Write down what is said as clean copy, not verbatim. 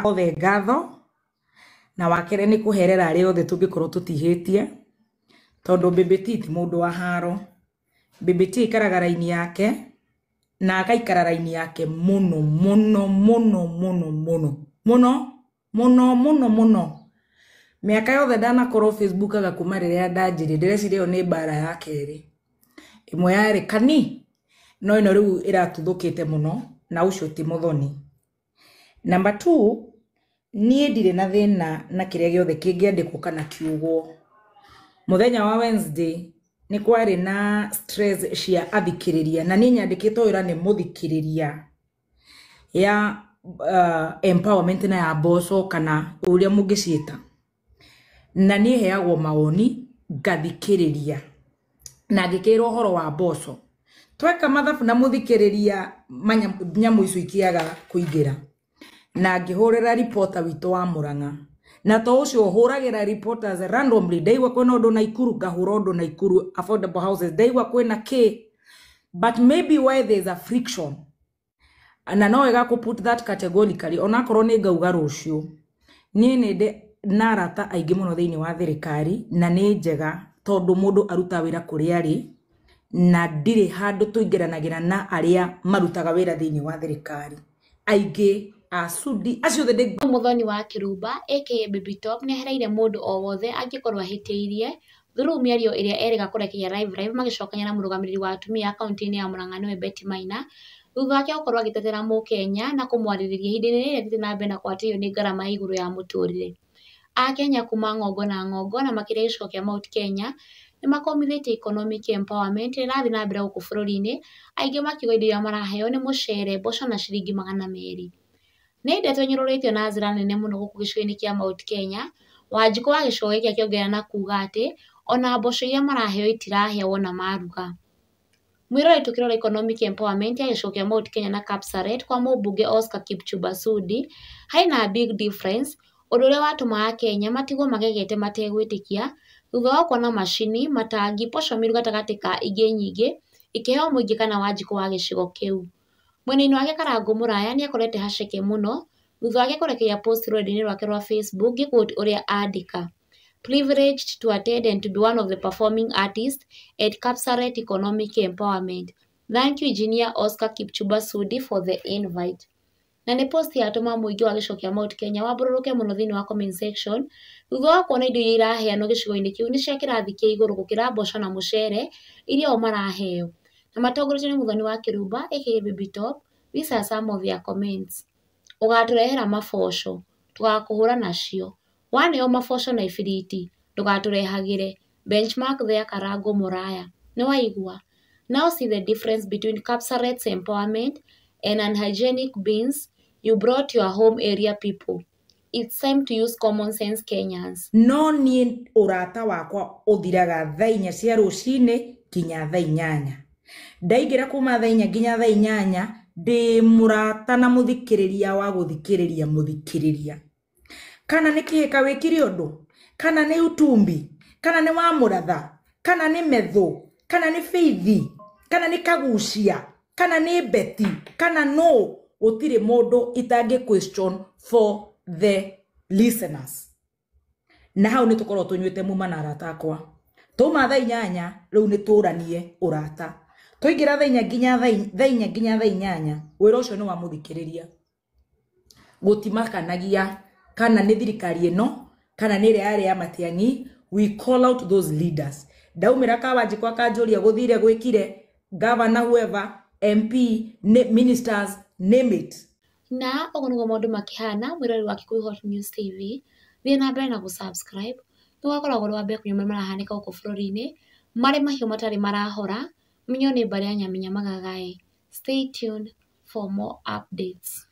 Othe ngatho na wakere nĩ kũherera arĩa othe tũngĩkorwo tũtihĩtie, tondũ Baby T ti mũndũ wa haro. Baby T aikaraga raini yake na agaikara raini yake mũno mũno mũno mũno mũno mũno mũno mũno mũno. Mĩaka yothe ndanakorwo Facebook aga kuma rĩrĩa ndanjirie, ndĩreciria ĩyo nĩ mbara ya kerĩ. Ĩmwe yarĩ kani, no ĩno rĩu ĩratuthũkĩte mũno na ũcio ti mũthoni. Number 2, niĩ ndirĩ na thĩna na kĩrĩa gĩothe kĩngĩandĩkwo kana kiugwo. Mũthenya wa Wednesday nĩ kwarĩ na stress cia athikĩrĩria, na niĩ nyandĩkĩtwo wĩra nĩ mũthikĩrĩria ya empowerment na ya mboco kana ũrĩa mũngĩciĩta. Na niĩ heagwo mawoni ngathikĩrĩria na ngĩkĩrwo ũhoro wa mboco. Tweka mathabu na mũthikĩrĩria nyamũ icio ikĩaga kũingĩra, na ngĩhũrĩra reporter witũ wa Murang'a, na to ũcio hũragĩra reporters randomly. Ndaigua kwĩna ũndũ Naikuru ngahũra ũndũ Naikuru affordable houses, ndaigua kwĩna kĩ, but maybe why there's a friction na no wega kũ put that categorically, onakorwo nĩ ngauga rũciũ. Niĩ nĩ ndĩ na arata aingĩ mũno thĩinĩ wa thirikari, na nĩ njega tondũ mũndũ aruta wĩra kũrĩa arĩ, na ndirĩ handũ tũingĩranagĩra na arĩa marutaga wĩra thĩinĩ wa thirikari aingĩ acudi acio othe ndĩ. Muthoni wa Kĩrumba aka Baby Top nĩehereire mũndũ o wothe angĩkorwo ahĩtĩirie through mĩario ĩrĩa erĩga kũrekeria live live magĩcokania na mũrũgamĩrĩri wa atumia kaunti-inĩ ya Murang'a nĩwe Betty Maina, thutha wake gũkorwo agĩtetera mũkenya na kũmwarĩrĩria ihinda-inĩ rĩrĩa rĩthiĩte na mbere na kwatĩrio nĩ ngarama ya igũrũ ya mũtũrĩre. Akenya kuma ng'ongo na ng'ongo na makĩria gĩcigo kĩa Mount Kenya nĩmakomithĩtie economic empowerment ĩrĩa ĩrathiĩ na mbere gũkũ bũrũri-inĩ, aingĩ makiuga indo iria maraheo nĩ mũcere, mboco na ciringi 200. Nĩ ndeto ĩnyũrũrĩtio na njĩra nene mũno gũkũ gĩcigo-inĩ kĩa Mount Kenya, Wanjikũ wa gĩcigo gĩkĩ akĩongerera na kuga atĩ ona mboco iria maraheo itirahĩa wona maruga. Mwĩroreri tũkĩrora economic empowerment ya gĩcigo kĩa Mount Kenya na Kapsaret kwa mũmbunge Oscar Kipchumba Sudi, harĩ na big difference, ũndũ ũrĩa watũmaga Akenya matigwo magegete mategwĩtĩkia thutha wa kuona macini, matangi, posho mill gatagatĩ ka ingĩ nyingĩ ikĩheo mũingĩ kana Wanjikũ wa gĩcigo kĩu. Mwena-inĩ wake Karangũ Mũraya nĩakorete haceke mũno thutha wake kũrekereria post rũrenda-inĩ rwake rwa Facebook ngĩquote ũrĩa andĩka: "Privileged to attend and to be one of the performing artists at Kapsaret Economic Empowerment. Thank you Engineer Oscar Kipchumba Sudi for the invite." Na nĩ post yatũma mũingĩ wa gĩcigo kĩa Mount Kenya wambũrũrũke mũno thĩinĩ wa comment section thutha wa kuona indo iria iraheanwo gĩcigo-inĩ kĩu nĩ cia kĩrathi kĩa igũrũ gũkĩra mboco na mũcere iria o maraheo. Na matongoretio nĩ Muthoni wa Kĩrumba aka Baby Top, these are some of their comments. Ũgatũrehera maboco tũgakũhũra nacio, waneo maboco na ibiriti ndũgatũrehagĩre, benchmark there Karangũ Mũraya, nĩwaigua? Now see the difference between Kapsaret's empowerment and unhygienic beans you brought your home area people. It's time to use common sense, Kenyans. No niĩ ũrata wakwa ũthiraga thaa 4 cia rũcinĩ nginya thaa 8. Ndaingĩra kuma thaa 4 nginya thaa 8 ndĩ mũrata na mũthikĩrĩria wa gũthikĩrĩria mũthikĩrĩria. Kana nĩ kĩhĩka wĩkire ũndũ, kana nĩ utumbi, kana nĩ wa mũratha, kana nĩ methũ, kana nĩ Faith, kana nĩ kagucia, kana nĩ Betty, kana no gũtirĩ mũndũ itangĩ question for the listeners. Na hau nĩ tũkorwo tũnyuĩte muma na arata akwa. Twauma thaa 8 rĩu nĩ tũranie ũrata. Twaingĩra thaa 4 nginya thaa 4 nginya thaa 8 wĩra ũcio nĩ wa mũthikĩrĩria. Gũtimakanagia kana nĩ thirikari ĩno kana nĩ ĩrĩa yarĩ ya Matiang'i, we call out those leaders. Ndaumĩra ka Wanjikũ akanjũria gũthire gwĩkire, governor whoever, MP, ministers, name it. Na ũguo nĩguo maũndũ makĩhana mwĩroreri wa Kikuyu Hot News TV, thiĩ na mbere na gũsubscribe nĩũgakoragwo ũrĩ wa mbere kũmenya marĩa marahanĩka gũkũ bũrũri-inĩ, marĩ mahiũ matarĩ marahora, menyo nĩ mbarĩ ya Nyamĩnya Magagaĩ. Stay tuned for more updates.